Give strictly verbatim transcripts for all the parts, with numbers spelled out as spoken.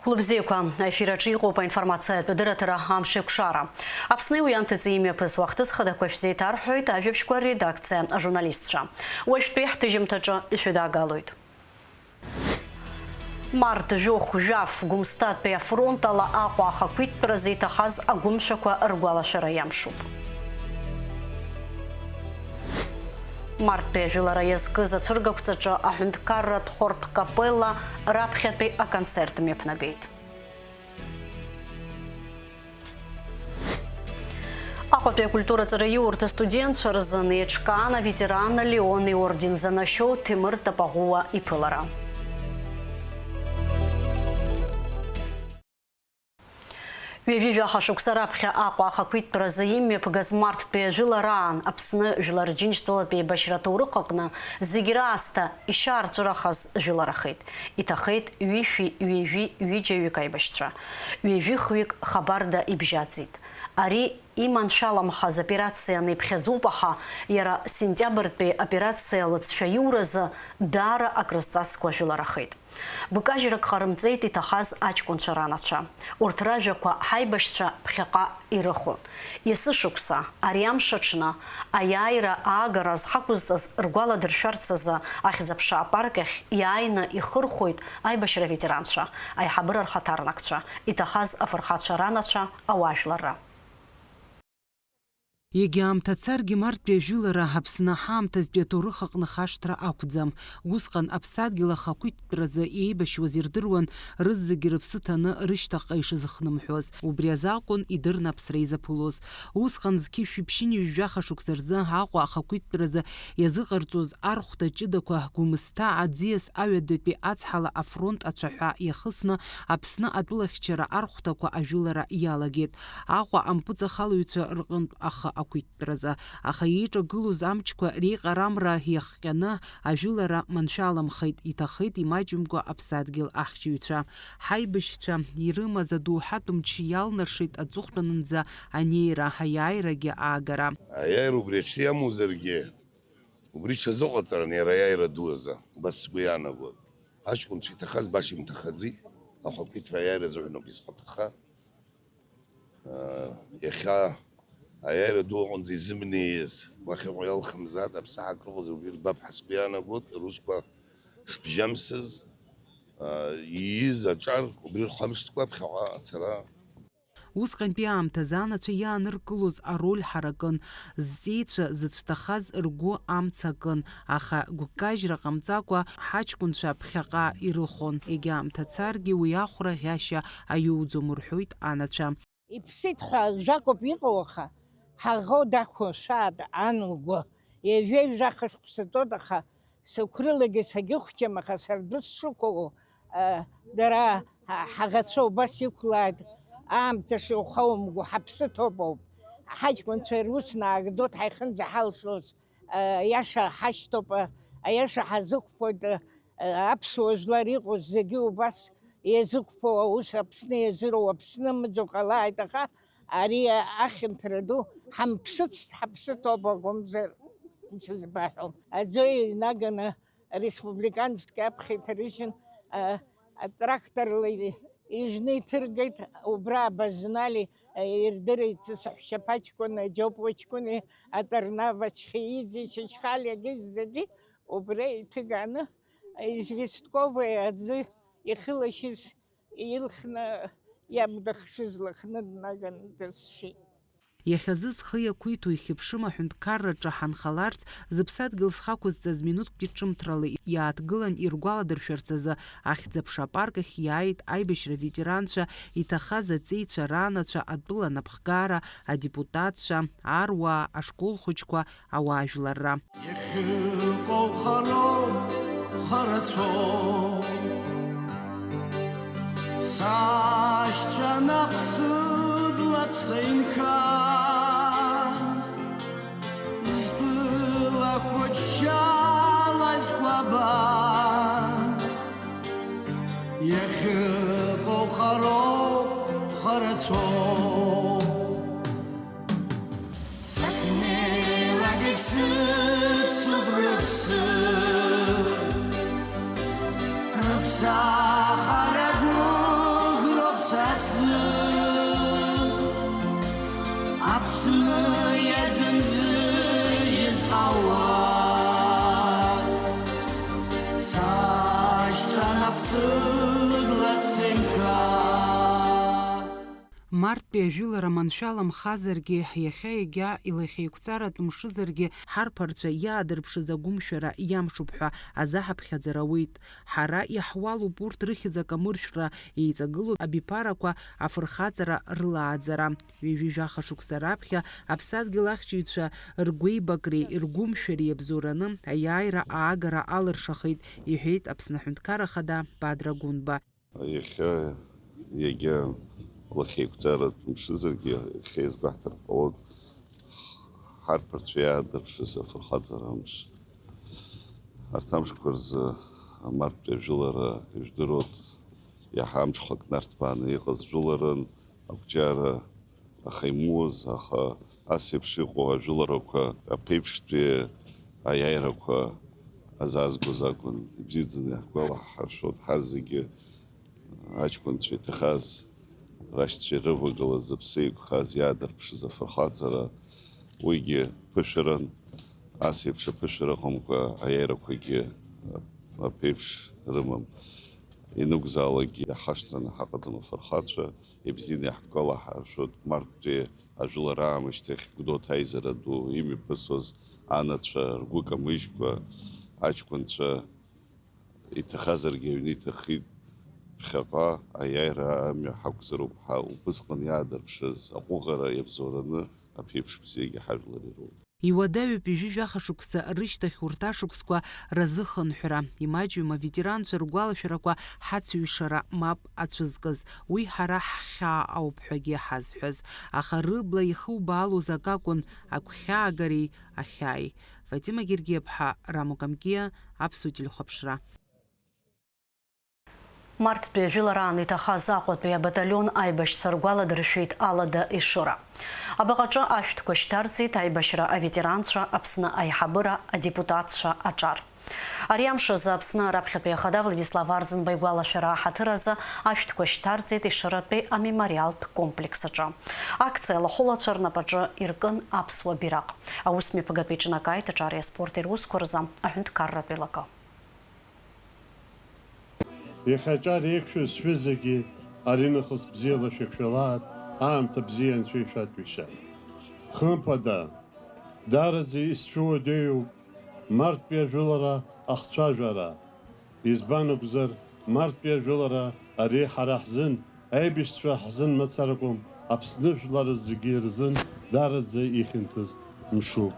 Хәлыбзиақәа, аефир аҿы иҟоуп аинформациатә адырраҭара Амшеикәшара. Аԥсни уи анҭыҵи имҩаԥысуа ахҭыс хадақәа шәзеиҭарҳәоит ажәабжьқәа редакциа ажурналистцәа. Уажәтәи ҳҭыжьымҭаҿы ишәыдаагалоит. Март жәохә жәаф Гәымсҭатәи афронт ала Аҟәа ахақәиҭтәразы иҭахаз агәымшәақәа ргәалашәара иамшуп. Марттәи ажәылара иазкыз ацәыргақәҵаҿы аҳәынҭқарратә хортә капелла раԥхьатәи аконцерт мҩаԥнагеит. Аҟәатәи акультура ҵараиурҭа астудентцәа рзын еиҿкаан аветеран Леон иорден занашьоу Ҭемыр Тапаӷәуа иԥылара. Ҩажәи жәаха шықәса раԥхьа Аҟәа ахақәиҭтәразы имҩаԥгаз марттәи ажәылараан Аԥсны Жәлар Џьынџьтәылатә еибашьра аҭоурых аҟны зегь раасҭа ишьаарҵәырахаз жәыларахеит. Иҭахеит ҩышәи ҩажәи ҩыџьаҩык аибашьцәа. Ҩажәи хҩык хабарда ибжьаӡит. Ари иманшәаламхаз операциа анеиԥхьаӡоуп, аха иара сентиабртәи аоперациа лыҵшәа иуразы даара акрызҵазкуа жәыларахеит. Гәкажьрак ҟарымҵеит иҭахаз аҷкәынцәа ранацәа. Урҭ ражәақәа ҳаибашьцәа ԥхьаҟа ирыхәон. Есышықәса, ари амш аҽны, аиааира аагара зхақәызҵаз ргәаладыршәарц азы Ахьӡ-аԥша апарк ахь иааины ихырхәоит аибашьра аветеранцәа, аиҳабыра рхаҭарнакцәа, иҭахаз афырхацәа ранацәа, ауаажәларра. Егьа аамҭа царгьы, марттәи ажәылара Аԥсны ҳаамҭазтәи аҭоурых аҟны хашҭра ақәӡам. Усҟан аԥсадгьыл ахақәиҭтәразы еибашьуаз ирдыруан рызегьы рыԥсы ҭаны рышьҭахьҟа ишазыхнымҳәуаз. Убри азы акәын идырны аԥсра изаԥылоз. Усҟан зқьышәи ԥшьынҩажәи жәаха шықәса рзы Аҟәа ахақәиҭтәразы иазыҟарҵоз архәҭа ҷыдақәа Гәымсҭа аӡиас аҩадатәи ацҳала афронт ацәаҳәа иахысны Аԥсны атәылахьчара архәҭақәа ажәылара иалагеит. Аҟәа ампыҵахалаҩцәа рҟынтә ахы ақәиҭтәразы. Аха еиҿагылоз амчқәа реиҟарамра иахҟьаны ажәылара маншәаламхеит, иҭахеит имаҷымкәа аԥсадгьыл ахьчаҩцәа. Ҳаибашьцәа ирымаз адоуҳатә мч иалнаршеит аҵыхәтәанынӡа анеира, аиааирагьы аагара. Аиааира убри аҽны иамоузаргьы, убри ҽазыҟаҵаран иара аиааира ду азы, убас сгәы иаанагон. Аҷкәынцәа иҭахаз баша имҭахаӡеит, ахақәиҭра аиааира азыҳәан ауп изхаҭаха. Иахьа аиааира ду аҟынӡа изымнеиз, уахьаҟа иалхымзаат, аԥсаҳа акрыҟаз убри рбап ҳәа сгәы иаанагоит, русқәа шбжьамсыз, ииз аҿар убри рхамышҭкәа ԥхьаҟа ацара. Усҟантәи аамҭазы анацәа иааныркылоз ароль ҳаракын, зҵеицәа зыцәҭахаз ргәы амца акын, аха гәкажьра ҟамҵакәа ҳаҷкәынцәа ԥхьаҟа ирыхон, егьа аамҭа царгьы уи ахәра ӷьашьа аиуӡом, рҳәоит анацәа. Иԥсит ҳәа жәакоуп иҟоу, аха ҳаӷоу дақәымшәааит ан лгәы. Ҩажәеи жәаха шықәса ҵуеит, аха сықәрылагьы сагьыхәҷым, аха сара дәы сшықәу, а, дара, ҳа-, ҳаӷацәа убас иқәлааит, аамҭа шыҩхоумго, ҳаԥсы ҭоуп ауп. Ҳаҷкәынцәа рус наагӡоит, ҳаихынӡаҳалшоз, а, аиаша ҳашьҭоуп, а, аиаша ҳазықәԥоит, а, аԥсуа жәлар иҟоу зегьы убас еизықәԥо аус Аԥсны иазыруа Аԥсны мыӡо ҟалааит, аха ари ахьанҭара ду ҳамԥсыцт, ҳаԥсы ҭоуп акәымзар, сызбаҳәом. Аӡәы инаганы республиканский аԥхьа иҭарыжьын, а, атракторла ижны иҭыргеит, убра абазнали, а, ирдырит саҳәшьаԥа ҷкәын, Џьопуа ҷкәыни, Аторнава Чхеиӡи, Чачхалиагьы зегьы убра иҭыганы, известковый аӡы ихылашьыз илхны, иабдахшыз лыхны днаганы дысшьит. Иахьазы зхы иақәиҭу ихьыԥшым аҳәынҭқарраҿы ҳанхаларц, зыԥсадгьыл зхақәызҵаз минуҭкгьы ҿымҭрала иааҭгылан иргәаладыршәарц азы Ахьӡ-аԥша апарк ахь иааит аибашьра ветеранцәа, иҭахаз аҵеицәа ранацәа, атәыла анапхгара, адепутатцәа, аруаа, ашкол хәыҷқәа, ауаажәларра. Иахьыҟоу хароуп, харацәоуп. Сашьцәа наҟ сыблаԥса инхаз, зтәыла хәыҷшьала згәабаз. Иахьыҟоу хароуп, харацәоуп. Сахьнеилак егьсыцуп рыԥсы, рыԥсахара гәы Аԥсны иаӡәымзыжьыз ауас, сашьцәа наԥсыдлап сынхаз. Марттәи ажәылара маншәаламхазаргьы, иахьа егьа илахьеиқәҵаратә мшызаргьы, ҳарԥарцәа иаадырԥшыз агәымшәара иамшуп ҳәа азаҳаԥхьаӡара ауеит. Ҳара иаҳуалуп урҭ рыхьӡ акамыршәра, еиҵагылоу абиԥарақәа афырхаҵара рылааӡара. Ҩажәи жәаха шықәса раԥхьа аԥсадгьыл ахьчаҩцәа ргәеибакреи ргәымшәареи иабзоураны аиааира аагара алыршахеит, иҳәеит Аԥсны Аҳәынҭқарра Ахада Бадра Гәынба. Иахьа, иагьа лахьеиқәҵаратә мшызаргьы, иахьа иазгәаҳҭар ҟалоит, ҳарԥарцәа иаадырԥшыз афырхаҵара амш. Арҭ амшқәа рзы амарттәи ажәылара, ижәдыруеит, иаҳа амҽхак нарҭбааны иҟаз жәыларын, ақәҿиара аха имуаз, аха ас еиԥш иҟоу ажәыларақәа аԥеиԥштәи аиааирақәа азаазгоз акәын. Ибзиаӡаны иаҳгәалаҳаршәоит, ҳазегьы аҷкәынцәа иҭахаз, рашьцәа ирывагылаз, зыԥсы еиқәхаз, иаадырԥшыз афырхаҵара, уигьы ԥышәаран. Ас еиԥш аԥышәара ыҟамкәа аиааирақәагьы аԥеиԥш рымам. Ианакәзаалакгьы иаҳашьҭраны ҳаҟаӡам афырхацәа, ибзианы иаҳгәалаҳаршәоит, марттәи ажәылара аамышьҭахь Гәдоуҭа аизара ду имҩаԥысуаз анацәа ргәы камыжькәа, аҷкәынцәа иҭахазаргьы аҩны иҭаххеит, ԥхьаҟа аиааира амҩа ҳақәзароуп ҳәа убысҟан иаадырԥшыз аҟәыӷара иабзоураны аԥеиԥш бзиагьы ҳажәлар ироуп. Иуадаҩуп ҩажәи жәаха шықәса рышьҭахь урҭ ашықәсқәа разыхынҳәра. Имаҷҩым аветеранцәа ргәалашәарақәа ҳацыҩшара мап ацәызкыз. Уи ҳара ҳхьаа ауп ҳәагьы ҳазҳәаз. Аха рыбла ихубаалоз акакәын агәхьаагареи ахьааи. Фатима Гергиаԥҳа, Рамо Камкиа, Аԥсуа телехәаԥшра. Марттәи ажәылараан иҭахаз Аҟәатәи абаталион аибашьцәа ргәаладыршәеит Алада Ешыра. Абаҟаҿы ашәҭқәа шьҭарҵеит аибашьра аветеранцәа, Аԥсны аиҳабыра, адепутатцәа, аҿар. Ари амш азы Аԥсны раԥхьатәи ахада Владислав Арӡынба игәалашәара аҳаҭыр азы ашәҭқәа шьҭарҵеит Ешыратәи амемориалтә комплекс аҿы. Акциа алахәылацәа рнапаҿы иркын аԥсуа бираҟ. Аусмҩаԥгатәи иҿнакааит аҿари аспорти русқәа рзы аҳәынҭқарратә еилакы. Иахьа аҿар еиқәшәаз шәызегьы аринахыс бзиала шәықәшәалааит, аамҭа бзиа анцәа ишәаҭәеишьа. Хымԥада, даараӡа исцәыуадаҩуп марттәи ажәылара ахцәажәара. Избан акәзар, марттәи ажәылара ари ҳара ҳзын, аибашьцәа ҳзын мацара акәым, Аԥсны жәлар зегьы рзын даараӡа ихьанҭаз мшуп.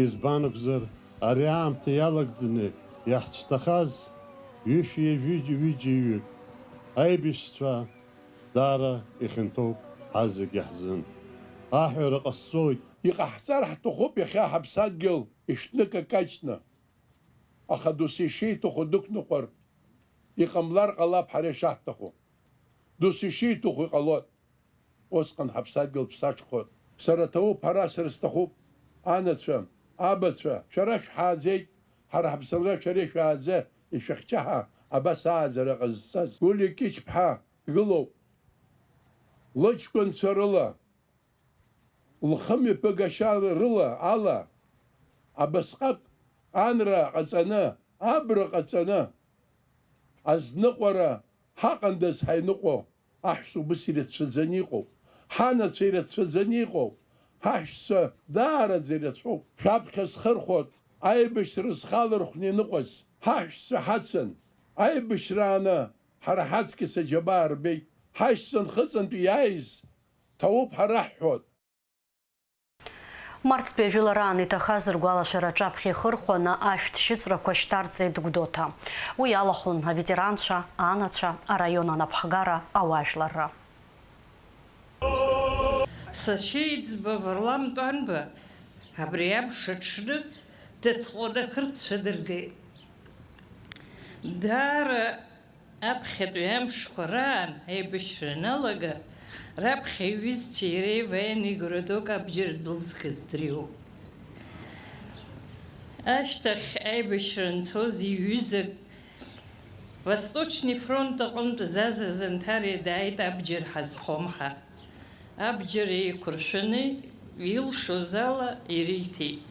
Избан акәзар, ари аамҭа иалагӡаны иаҳцәҭахаз ҩышәи ҩыџьа, ҩыџьаҩык аибашьцәа даара ихьанҭоуп ҳазегьы ҳзын. Аҳәара ҟасҵоит. Иҟаҳҵар ҳҭахуп иахьа ҳаԥсадгьыл ишәҭны какаҷны. Аха досу ишиҭаху дықәныҟәар, иҟамлар ҟалап ҳара ишаҳҭаху. Досу ишиҭаху иҟалоит. Усҟан ҳаԥсадгьыл ԥсаҽхоит. Сара ҭоуп, ҳара сара сҭахуп. Анацәа, абацәа, шәара шәҳааӡеит, ҳара ҳаԥсынра шәара ишәааӡа, ишәыхьча ҳәа абас ааӡара ҟазҵаз. Гәлиа Кьычԥҳа дгылоуп. Лыҷкәынцәа рыла, лхымҩаԥгашьа рыла, ала, абасҟак анра ҟаҵаны, абра ҟаҵаны, азныҟәара ҳаҟандаз ҳаиныҟәо, аҳәса убыс ирацәаӡаны иҟоуп, ҳанацәа ирацәаӡаны иҟоуп, ҳаҳәса даараӡа ирацәоуп. Шәаԥхьа схырхәоит, аибашьра зхы алархәны ианыҟәаз, ҳаҳәса ҳацын, аибашьрааны ҳара ҳаҵкьыс аџьабаа рбеит, ҳашьцәа Нхыҵынтәи иааиз ҭауп ҳара ҳҳәоит. Марттәи ажәылараан иҭахаз ргәалашәара аҿаԥхьа ихырхәаны ашәҭ шьыҵәрақәа шьҭарҵеит Гәдоуҭа. Уи иалахәын аветеранцәа, анацәа, араион анапхгара, ауаажәларра. Сашьа иӡбо Варлам Тәанба абри амш аҽны дыҭҟәаны ақырҭцәа дыргеит. Даара аԥхьатәи амшқәа раан аибашьра аналага, раԥхьа иҩызцәеи иареи военный городок абџьар дәылзхыз дреиуоуп. Ашьҭахь аибашьра анцоз иҩызак Восточный фронт аҟынтә Заза Занҭариа дааит абџьар ҳазхом ҳәа. Абџьар еиқәыршәаны Илшоз ала ириҭеит.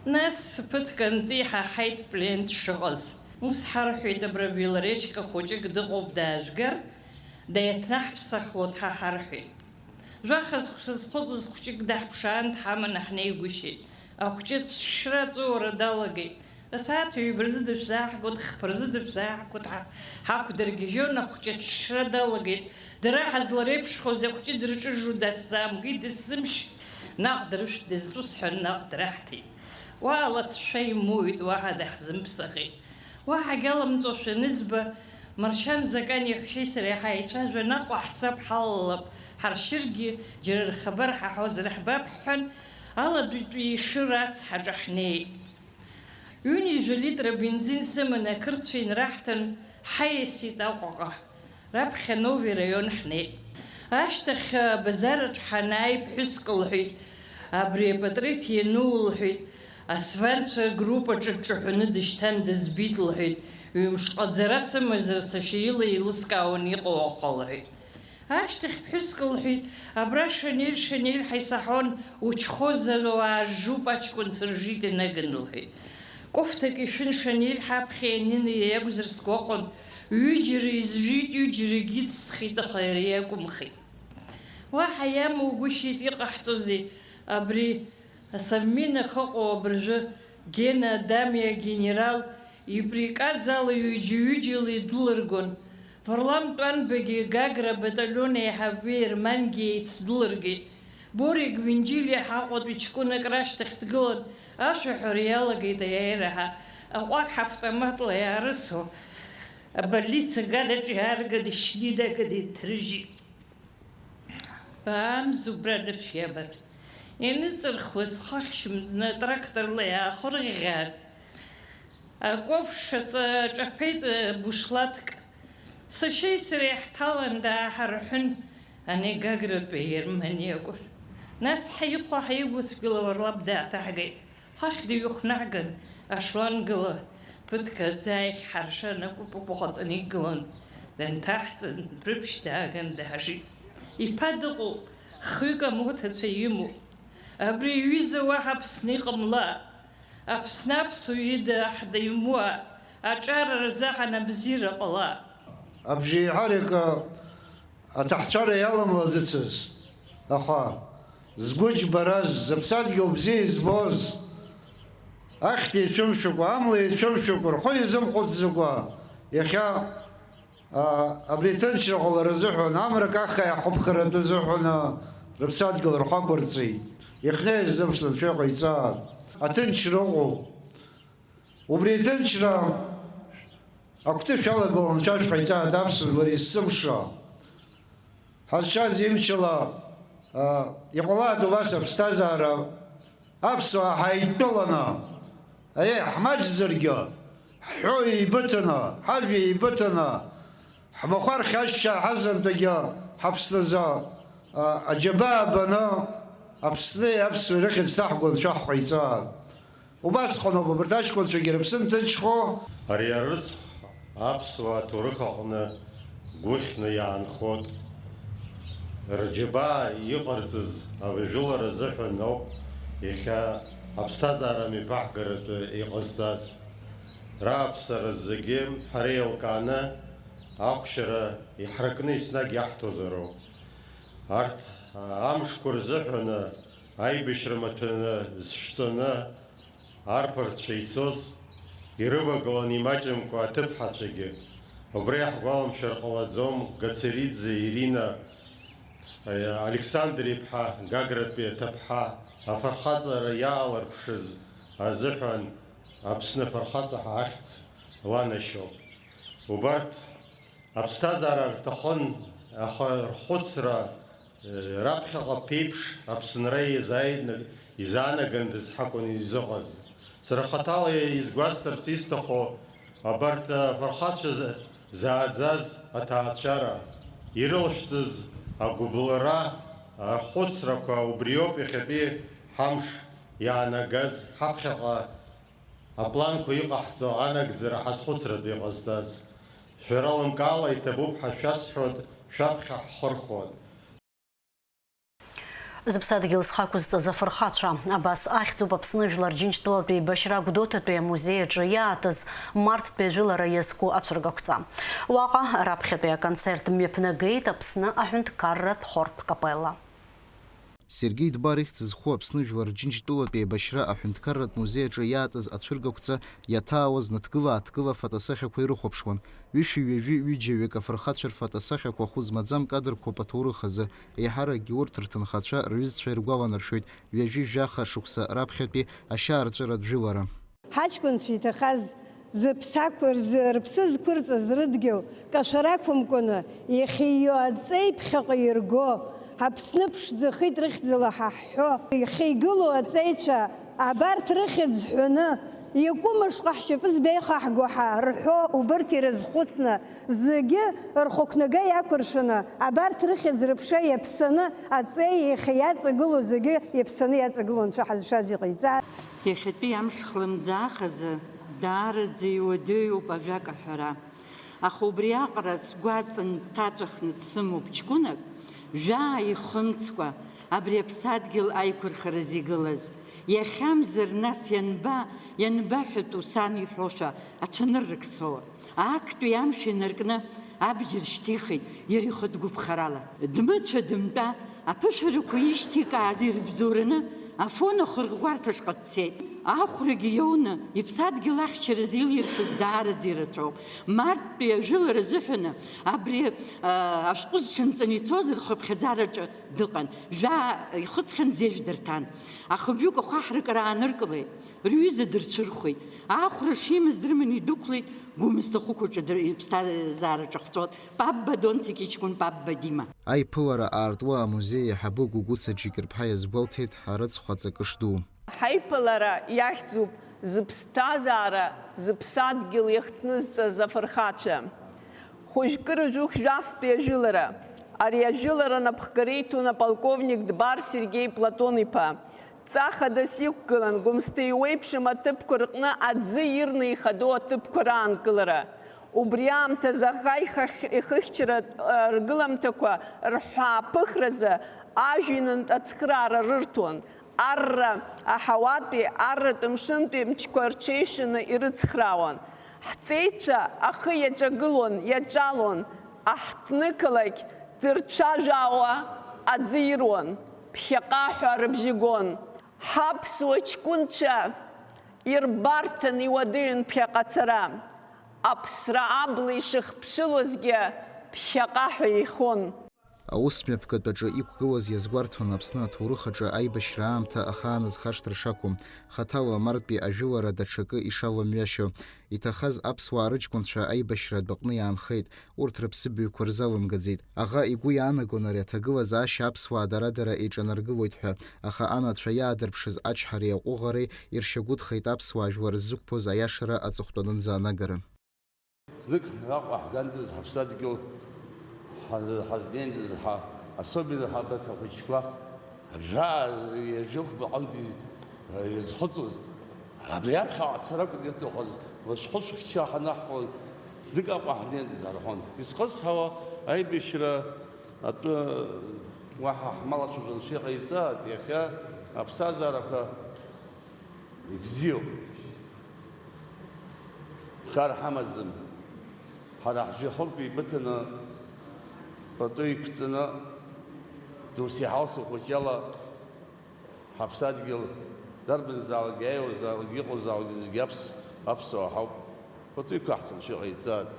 Нас ԥыҭк анҵы иҳаҳаит плен дшыҟаз. Ус ҳарҳәеит, абра Белоречка хәыҷык дыҟоуп, даажәгар, деиҭнаҳԥсахлоит ҳа ҳарҳәеит. Жәаха зқәса зхыҵыз хәҷык даҳԥшаан дҳаманы ҳнеигәышьеит. Ахәҷы ацәшьра аҵәыуара далагеит. Асааҭ ҩба рзы дышәзааҳгоит, хԥа рзы дышәзааҳгоит, ҳа-, ҳақәдыргьежьон, ахәҷы аҽшьра далагеит. Дара ҳазлареиԥшхоз ахәҷы дырҿыжу дасзаамгеит, дысзымшьит, наҟ дрышәҭ, дызтәу сҳәан, наҟ драҳҭеит. Уаала ацәшәа имоуит, уаҳа даҳзымԥсахит. Уаҳагь аламҵуашәа анызба, Маршьан Закан иаҳәшьеи сареи ҳаицәажәан, Аҟәа ҳцап, ҳалалап, ҳаршьыргьы џьара рхабар ҳаҳауазар ҳбап ҳҳәан, аладәитәи Ешыра ацҳаҿы ҳнеит. Ҩынҩажәа литра бензин сыманы ақырҭцәа инраҳҭан, ҳаиасит Аҟәаҟа. Раԥхьа Нови раион ҳнеит. Ашьҭахь абазараҿ ҳанааи, ԥҳәыск лҳәеит, абри апатреҭ иану лҳәеит, асванцәа агруппаҿы дҿаҳәаны дышьҭан, дызбеит лҳәеит, ҩымш ҟаҵара сымазар сашьа ила еилыскаауан иҟоу аҟәа лҳәеит. Ашьҭахь ԥҳәыск лҳәеит, абра Шанель, Шанель ҳәа исаҳауан, учхозар уаажжуп, аҷкәынцәа ржит инаган лҳәеит. Кофҭак ишәын Шанель ҳаԥхьа ианын, иара иакәзар сгәахәын, ҩыџьара изжит, ҩыџьарагь ицсхит, аха иара иакәымхеит. Уаҳа иамугәышьеит, иҟаҳҵозеи, абри асовмин ахаҟоу абыржәы Гена Адамиа генерал иприказ ала ҩыџьа-ҩыџьала идәылыргон. Варлам Тәанбагьы Гагра абаталион аиҳабы Ермангьы еицдәылыргеит. Борик Винџьилиа ҳаҟәатәи ҷкәынак рашьҭахь дгылан, ашәаҳәара иалагеит аиааира ҳа. Аҟәак ҳавтоматла иаарысуа, абольница агараҿ иаарган, ишьны инаганы инҭрыжьит. Амза убра анышә иаман. Ианыҵырхуаз хыхьшьымҭаны атракторла иаахырӷьӷьаан, акоф шаҵа ҿаԥеит бушлатк. Сашьеи сареи ҳҭалан дааҳарҳәын, ани Гагратәи Германиа акәын. Нас ҳаихәа ҳаигәыцәгьала Варлам дааҭаҳгеит. Ҳахь дыҩхнаҳган, ашлангала ԥыҭк аӡы аиӷь ҳаршан, акәыпақәа ҟаҵаны игылан. Данҭаҳҵан, рыԥшь дааган даажит. Иԥа дыҟоуп, хҩык амоҭацәа имоуп. Абри аҩыза уаҳа Аԥсны иҟамлаап. Аԥсны аԥсуа ида ҳдаҩмуаап, аҿар рзаҳан абзиара ҟалап. Абжеиҳарак аҭаҳцәара иаламлаӡацызт, аха згәы џьбараз, зыԥсадгьыл бзиа избоз, ахьҭа ицәымшәакәа, амла ицәымшәакәа, рхәы иазымхәыцӡакәа, иахьа, а, абри аҭынчра ҟалара азыҳәан, амра каха иаҳхәаԥхаратәы азыҳәан, а, рыԥсадгьыл рхы ақәырҵеит. Иахьнеиз зымш анцәа иҟаиҵааит. Аҭынчра ыҟоуп. Убри аҭынчра агәҭышә алагылан анцәа шәҟаиҵааит, аԥсуа жәлар есымша. Ҳазшаз имчала, а, иҟалааит убас аԥсҭазаара, аԥсуаа ҳаидтәаланы, аиеи, ҳмаҷзаргьы, ҳҳәоу еибыҭаны, ҳажәа еибыҭаны, ҳмахәар хьашьшьаа ҳазынтәагьы ҳаԥсназы, а, аџьабаа баны, Аԥсни аԥсуеи рыхьӡ ҭаҳго анцәа ҳҟаиҵааит. Убасҟаноуп абарҭ аҷкәынцәагьы рыԥсы нҭыҵхьоу. Ари арыцхә аԥсуаа аҭоурых аҟны гәыхьны иаанхоит. Рџьабаа иҟарҵаз абжәылара азыҳәан ауп иахьа аԥсҭазаара мҩаԥаҳгаратәы иҟазҵаз. Рааԥсара зегьы ҳара еилкааны ахәшьара иҳаракны еснагь иаҳҭозароуп. Арҭ, а, амшқәа рзыҳәаны аибашьра маҭәаны зшәҵаны арԥарцәа ицоз, ирывагылан имаҷымкәа аҭыԥҳацәагьы. Убри иаҳгәаламшәар ҟалаӡом Гацериӡе Ирина, а, Александр-иԥҳа Гагратәи аҭыԥҳа, афырхаҵара иаалырԥшыз азыҳәан Аԥсны афырхаҵа ҳа ахьӡ ланашьоуп. Убарҭ Аԥсҭазаара рҭахын, аха рхәыцра, э, раԥхьаҟа ԥеиԥш Аԥсынра изааиднаг-, изаанагандаз ҳакәын изыҟаз. Сара хаҭала изгәасҭарц исҭаху, абарҭ афырхацәа за-, зааӡаз аҭаацәара, ирылшәҵыз агәыбылра, ахәыцрақәа убриоуп иахьатәи ҳамш иаанагаз, ҳаԥхьаҟа апланқәа иҟаҳҵо анагӡара ҳазхәыцратәы иҟазҵаз. Шәара лымкаала иҭабуп ҳәа шәасҳәоит, шәаԥхьа ҳхырхәоит. Зыԥсадгьыл зхы ақәызҵаз афырхацәа. Абас ахьӡуп Аԥсны Жәлар Џьынџьтәылатә еибашьра Гәдоуҭатәи амузеи аҿы иаатыз марттәи ажәылара иазку ацәыргақәҵа. Уаҟа раԥхьатәи аконцерт мҩаԥнагеит Аԥсны аҳәынҭқарратә хортә капелла. Сергеи Дбар ихьӡ зху Аԥсны Жәлар Џьынџьтәылатә еибашьра аҳәынҭқарратә музеи аҿы иаатыз ацәыргақәҵа иаҭаауаз ныҭгыла-ааҭгыла фотосахьақәа ирыхәаԥшуан. Ҩышәи ҩажәи ҩыџьаҩык афырхацәа рфотосахьақәа хәы змаӡам кадрқәоуп аҭоурых азы. Еиҳаракгьы урҭ рҭынхацәа, рҩызцәа иргәаланаршәоит ҩажәи жәаха шықәса раԥхьатәи ашьаарҵәыратә жәылара. Ҳаҷкәынцәа иҭахаз зыԥсақәа рзы, рыԥсы зқәырҵаз рыдгьыл кашәара ақәымкәаны, иахьиҩо аҵеи ԥхьаҟа ирго, Аԥсны ԥшӡахеит рыхьӡала ҳа ҳҳәо, иахьеигылоу аҵеицәа, абарҭ рыхьӡ ҳәаны, иакәымышҟа ҳшьапы збеихаҳго ҳәа рҳәо, убырҭ ирызхәыцны, зегьы рхықәнага иақәыршәаны, абарҭ рыхьӡ-рыԥша иаԥсаны, аҵеи иахьа иаҵагылоу зегьы иаԥсаны иаҵагылоу Анцәа ҳазшаз иҟаиҵа. Иахьатәи амш хлымӡаах азы даараӡа иуадаҩуп ажәак аҳәара. Аха убри аҟара сгәаҵан дҭаҵәахны дсымоуп ҷкәынак, жәаа ихымцкәа, абри аԥсадгьыл аиқәырхаразы игылаз. Иахьамзар, нас ианба, ианбаҳәатәу сан иҳәошәа ацәаныррак соуа? Актәи амш инаркны абџьар шьҭихит иара ихатә гәыԥхарала. Дмыцәа-дымтәа аԥышәарақәа ишьҭикааз ирыбзоураны Афон ахырӷәӷәарҭаҟа дцеит. Ахәрагьы иоуны иԥсадгьыл ахьчаразы илиршаз даараӡа ирацәоуп. Марттәи ажәылара азыҳәаны абри, а, ашәҟәы зҽанҵаны ицоз рхыԥхьаӡараҿы дыҟан. Жәаа ихыҵхьан, зежә дырҭан. Ахыбҩык ахәаҳарак рааныркылеит. Рҩыза дырцәырхәеит. Ахәра шимаз дрыманы идәықәлеит, гәымсҭа хәықәаҿы дыр-, иԥсҭазаара ҿахҵәоит. Папба Донцик иҷкәын Папба Дима. Аиԥылара аартуа амузеи аиҳабы Гәыгәыца Џьыкырԥҳа иазгәалҭеит арыцхә аҵакы шду. Ҳаиԥылара иахьӡуп зыԥсҭазаара, зыԥсадгьыл иахҭнызҵаз афырхацәа. Хәыжәкы рыжәохә жәафтәи ажәылара. Ари ажәылара напхгара иҭон аполковник Дбар Сергеи Платон-иԥа. Ҵа хадас иқәгылан, Гәымсҭа иуеиԥшым аҭыԥқәа рҟны аӡы ирны ихадоу аҭыԥқәа раанкылара. Убри аамҭазы аӷа ихахь-, ихыхьчаратә, а, ргыламҭақәа рҳәааԥыхразы ажәҩанынтә ацхыраара рырҭон. Арра аҳауатәи, арратә мшынтәи мчқәа рҽеишаны ирыцхраауан. Ҳҵеицәа ахы иаҿагылон, иаҿалон, аҳҭнықалақь дырцәажәаауа аӡы ируан, ԥхьаҟа ҳәа рыбжьы гон. Ҳаԥсуа ҷкәынцәа ирбарҭан иуадаҩын ԥхьаҟа ацара, аԥсра абла ишыхԥшылозгьы ԥхьаҟа ҳәа ихон. Аусмҩаԥгатә аҿы иқәгылаз иазгәарҭон Аԥсны аҭоурых аҿы аибашьра аамҭа ахааназхашҭра шақәым, хаҭала мартәи ажәылара даҽакы ишалымҩашьо. Иҭахаз аԥсуаа рыҷкәынцәа аибашьратә аҟны иаанхеит, урҭ рыԥсыбаҩқәа рзалымгаӡеит. Аӷа игәы иаанагон ари аҭагылазаашьа аԥсуаа дара-дара еиҿанаргылоит ҳәа, аха анацәа иаадырԥшыз ачҳареи аҟәыӷареи иршьагәыҭхеит аԥсуаа жәлар ззықәԥоз аиашара аҵыхәтәанынӡа анагара. Знык Аҟәа ҳгандаз, ҳаԥсадгьыл ҳа-, ҳазнеиндаз, ҳа, особенно ҳабаҭа хәыҷқәа, ажәаа, ҩажәа хәба аҟынӡа из-, изхыҵуаз, абри аԥхьаҟа ацара акәын ирҭахыз, лышәҟәы шәыхьча ҳанаҳхәа, знык Аҟәа ҳнеиндаз ҳарҳәон. Изхысҳауа аибашьра атәы уаҳа ҳмалацәажәан шәыҟаиҵааит, иахьа аԥсҭазаарақәа Ибзиоуп. Хар ҳамаӡам. Ҳара ҳжәҩахыртә еибыҭаны, пату иқәҵаны, досеиҳа-ус ахәыҷала ҳаԥсадгьыл дарбанзаалак иааиуазаалак, иҟоузаалак зегьы аԥс-, аԥсуаа ҳауп. Пату иқәаҳҵон, шәыҟаиҵааит.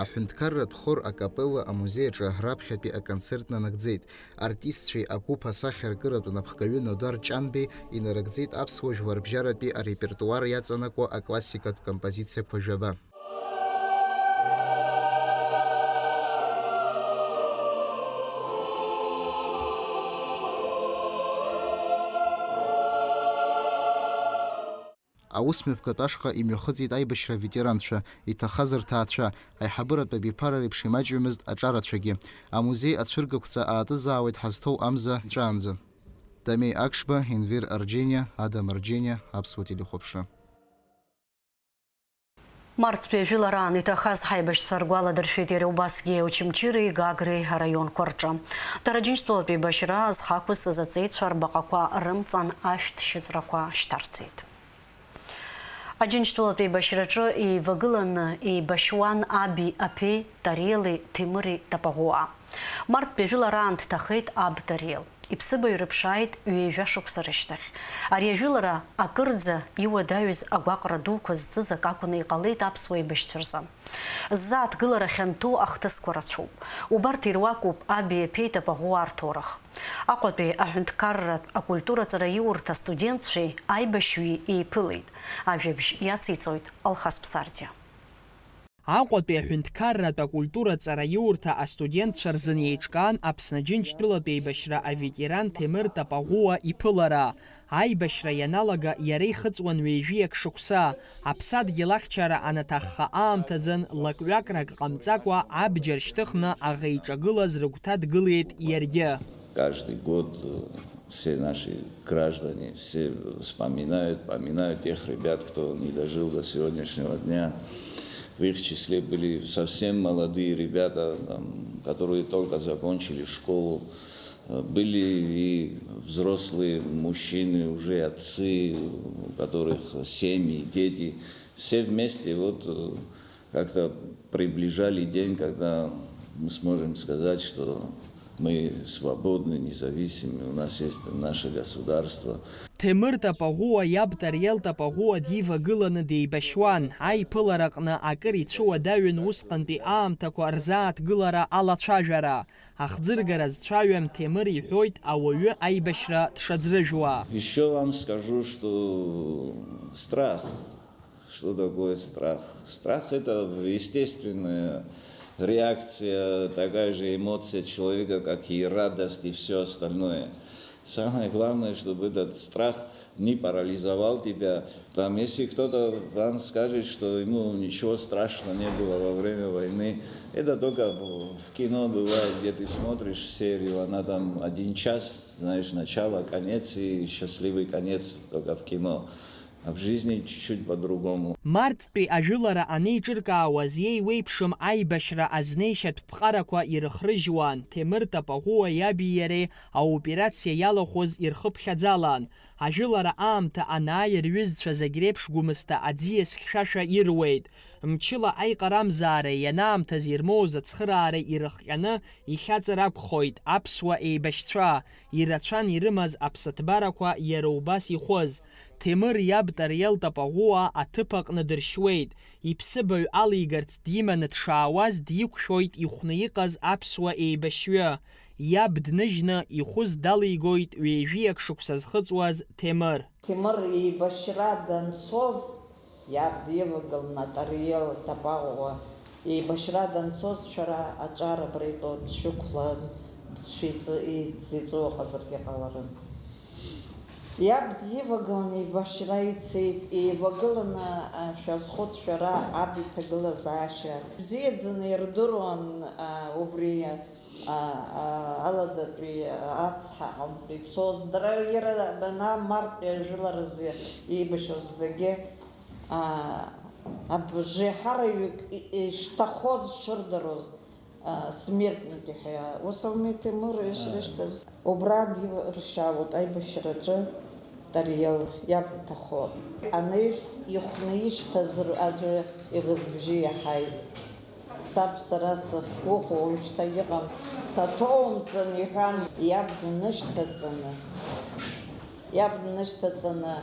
Аҳәынҭқарратә хор акапелла амузеи аҿы раԥхьатәи аконцерт нанагӡеит. Артистцәеи агәыԥ асахьаркыратә напхгаҩы Нодуар Ҷанбеи инарыгӡеит аԥсуа жәларбжьаратәи арепертуар иаҵанакуа аклассикатә композициақәа жәаба. Аусмҩаԥгатә ашҟа имҩахыҵит аибашьра аветеранцәа, иҭахаз рҭаацәа, аиҳабыратә абиԥара реиԥш имаҷҩымызт аҿарацәагьы. Амузеи ацәыргақәҵа аатызаауеит ҳазҭоу амза ҵәаанӡа. Дамеи Акшба, Енвер Арџьениа, Адам Арџьениа, Аԥсуа телехәаԥшра. Марттәи ажәылараан иҭахаз ҳаибашьцәа ргәаладыршәеит иара убасгьы Очамчыреи Гагреи араионқәа рҿы. Дара Аџьынџьтәылатә еибашьра зхы ақәызҵаз аҵеицәа рбаҟақәа рымҵан ашәҭ шьыҵәрақәа шьҭарҵеит. Аџьынџьтәылатә еибашьраҿы еивагыланы еибашьуан аби аԥеи Тариели Ҭемыри Тапаӷәуа. Марттәи ажәылараан дҭахеит аб Тариел. Иԥсыбаҩ рыԥшааит ҩажәа шықәса рышьҭахь. Ари ажәылара акырӡа иуадаҩыз агәаҟра дуқәа зҵыз акы акәны иҟалеит аԥсуа еибашьцәа рзы. Ззааҭгылара хьанҭоу ахҭысқәа рацәоуп. Убарҭ ируакуп аби аԥеи Тапаӷәуаа рҭоурых. Аҟәатәи аҳәынҭқарратә акультураҵара иурҭа астудентцәеи аибашьҩи еиԥылеит. Ажәабжь иациҵоит Алхас Ԥсардиа. Аҟәатәи аҳәынҭқарратә акультураҵара иурҭа астудентцәа рзын еиҿкаан Аԥсны Аџьынџьтәылатә еибашьра аветеран Ҭемыр Тапаӷәуа иԥылара. Аибашьра ианалага иара ихыҵуан ҩажәиак шықәса. Аԥсадгьыл ахьчара анаҭахха аамҭазын, лакҩакрак ҟамҵакәа абџьар шьҭыхны аӷа иҿагылаз рыгәҭа дгылеит иаргьы. Каждый год, э, все наши граждане, все вспоминают, поминают тех ребят, кто не дожил до сегодняшнего дня. В их числе были совсем молодые ребята, там, которые только закончили школу. Э, были и взрослые мужчины, уже отцы, у которых семьи, дети. Все вместе вот, э, как-то приближали день, когда мы сможем сказать, что мы свободны, независимы, у нас есть наше государство. Ҭемыр Тапаӷәуа иаб Тариел Тапаӷәуа дивагыланы деибашьуан. Аиԥылараҟны акыр ицәуадаҩын усҟантәи аамҭақәа рзааҭгылара алацәажәара. Ахӡыргара зцәаҩам Ҭемыр иҳәоит ауаҩы аибашьра дшаӡрыжәуа. Ещё вам скажу, что страх. Что такое страх? Страх — это естественная реакция, такая же эмоция человека, как и радость и всё остальное. Самое главное, чтобы этот страх не парализовал тебя. Там, если кто-то вам скажет, что ему ничего страшного не было во время войны, это только в, в кино бывает, где ты смотришь серию, она там один час, знаешь, начало, конец и счастливый конец только в кино. А в жизни чуть-чуть по-другому. Марттәи ажәылара анеиҿыркаауаз иеиуеиԥшым аибашьра азнеишьатә ԥҟарақәа ирыхрыжьуан, Ҭемыр Тапаӷәуа иаби иареи аоперациа иалахәыз ирхыԥхьаӡалан. Ажәылара аамҭа анааи рҩызцәа зегь реиԥш Гәымсҭа аӡиас хьшәашәа ируеит. Мчыла аиҟарамзаара ианаамҭаз ирмоуз ацхыраара ирыхҟьаны ихьаҵыр акәхоит аԥсуа еибашьцәа, ирацәан ирымаз аԥсаҭбарақәа иара убас ихәыз. Ҭемыр иаб Тариел Тапаӷәуа аҭыԥ аҟны дыршьуеит. Иԥсыбаҩ алигарц диманы дшаауаз диқәшәоит ихәны иҟаз аԥсуа еибашьҩы. Иаб дныжьны ихәыз далигоит ҩажәиак шықәса зхыҵуаз Ҭемыр. Ҭемыр еибашьра данцоз, иаб дивагылан Тариел Тапаӷәуа еибашьра данцоз, шәара аҿар абра итәоуп, дшәықәлан, дшәиҵы-, идзиҵәыуахазаргьы ҟаларын. Иаб дивагылан еибашьра ицеит, еивагыланы, а, шәазхәыц шәара аб иҭагылазаашьа. Бзиаӡаны ирдыруан, а, убри а, а, аладатәи ацҳа аҟынтә ицоз, дара иара бана марттәи ажәыларазы еибашьоз зегьы, а, абжеиҳараҩык и-, ишҭахоз шырдыруаз, а, смертники ҳәа, ус ауми, Ҭемыр ишрышьҭаз? Убра диршьалоит аибашьраҿы. Тариел иаб иҭахо. Анаҩс ихәны ишьҭаз р-, аӡәы иӷызбжьы иаҳаит. Саб сара сахьгәыӷуа уажәшьҭа иҟам, саҭоумҵан, иҳәан, иаб днышьҭаҵаны, иаб днышьҭаҵаны,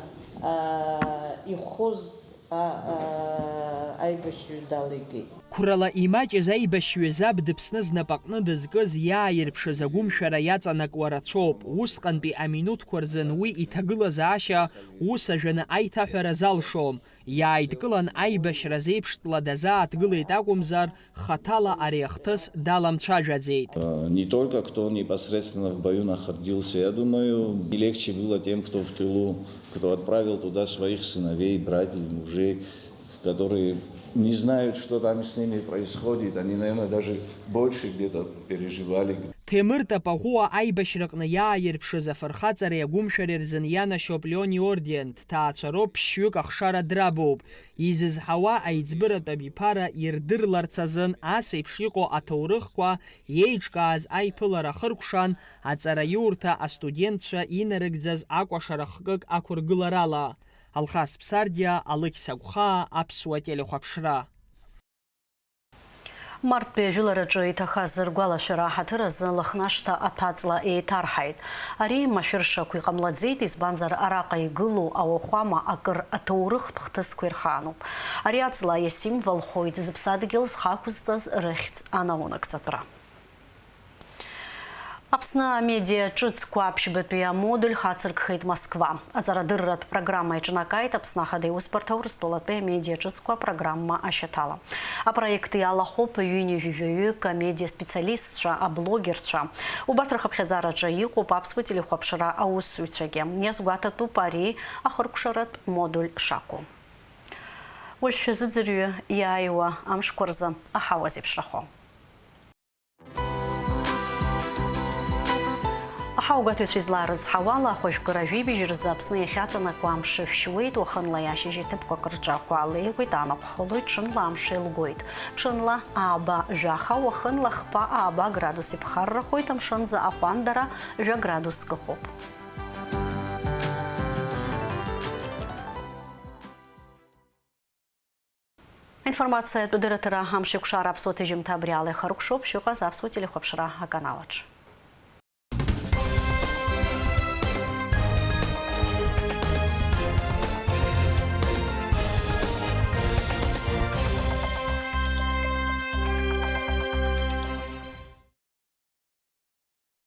аа, ихәыз, а, аа, аибашьҩы далигеит. Қәрала имаҷыз аибашьҩы заб дыԥсны знапаҟны дызкыз иааирԥшыз агәымшәара иаҵанакуа рацәоуп. Усҟантәи аминуҭқәа рзын уи иҭагылазаашьа ус ажәаны аиҭаҳәара залшом. Иааидкылан, аибашьра зеиԥштәла дазааҭгылеит акәымзар, хаҭала ари ахҭыс даламцәажәаӡеит. Э, не только кто непосредственно в бою находился, я думаю, не легче было тем, кто в тылу, кто отправил туда своих сыновей, братьев, мужей, которые Не знают, что там с ними происходит. Они, наверное, даже больше где-то переживали. Ҭемыр Тапаӷәуа аибашьраҟны иааирԥшыз афырхаҵареи агәымшәареи рзын ианашьоуп Леон иорден, дҭаацәароуп, ԥшьҩык ахшара драбуп. Изызҳауа аиҵбыратә абиԥара ирдырларц азын ас еиԥш иҟоу аҭоурыхқәа иеиҿкааз аиԥылара ахыркәшан, аҵараиурҭа астудентцәа инарыгӡаз акәашара хкык ақәыргыларала. Алхас Ԥсардиа, Алықьса Гәхаа, Аԥсуа телехәаԥшра. Марттәи ажәылараҿы иҭахаз ргәалашәара аҳаҭыр азы Лыхнашҭа аҭәаҵла еиҭарҳаит. Ари машәыршақә иҟамлаӡеит, избанзар араҟа игылоу ауахәама акыр аҭоурыхтә хҭысқәа ирхаануп. Ари аҵла иасимволхоит зыԥсадгьыл зхы ақәызҵаз рыхьӡ анаунагӡатәра. Аԥсны амедиа ҿыцқәа аԥшьбатәи амодуль хацыркхеит Москва. Аҵарадырратә программа иҿнакааит Аԥсны Ахада Иусбарҭа Урыстәылатәи амедиа ҿыцқәа программа ашьаҭала. Апроект иалахәуп ҩынҩажәи жәаҩык амедиа специалистцәа, аблогерцәа. Убарҭ рхыԥхьаӡараҿы иҟоуп аԥсуа телехәаԥшра аусзуҩцәагьы. Иазгәаҭатәуп ари ахыркәшаратә модуль шакәу. Уажә шәазыӡырҩы иааиуа амшқәа рзы аҳауа зеиԥшрахо. Аҳауагәаҭаҩцәа излаарыцҳауала, ахәажәкыра жәибжь рзы Аԥсны иахьаҵанакуа амш шәшьуеит, уахынла иашьыжь иҭыԥқәак рҿы ақәа леиуеит, анаҟә хылоит, ҽынла амш еилгоит. Ҽынла ааба жәаха, уахынла хԥа ааба градус иԥхаррахоит, амшынӡы аҟәандара жәа градуск ыҟоуп. Аинформациатә дырраҭара амшеикәшара аԥсуа ҭыжьымҭа абри ала ихыркәшоуп, шәыҟаз аԥсуа телехәаԥшра аканалаҿ.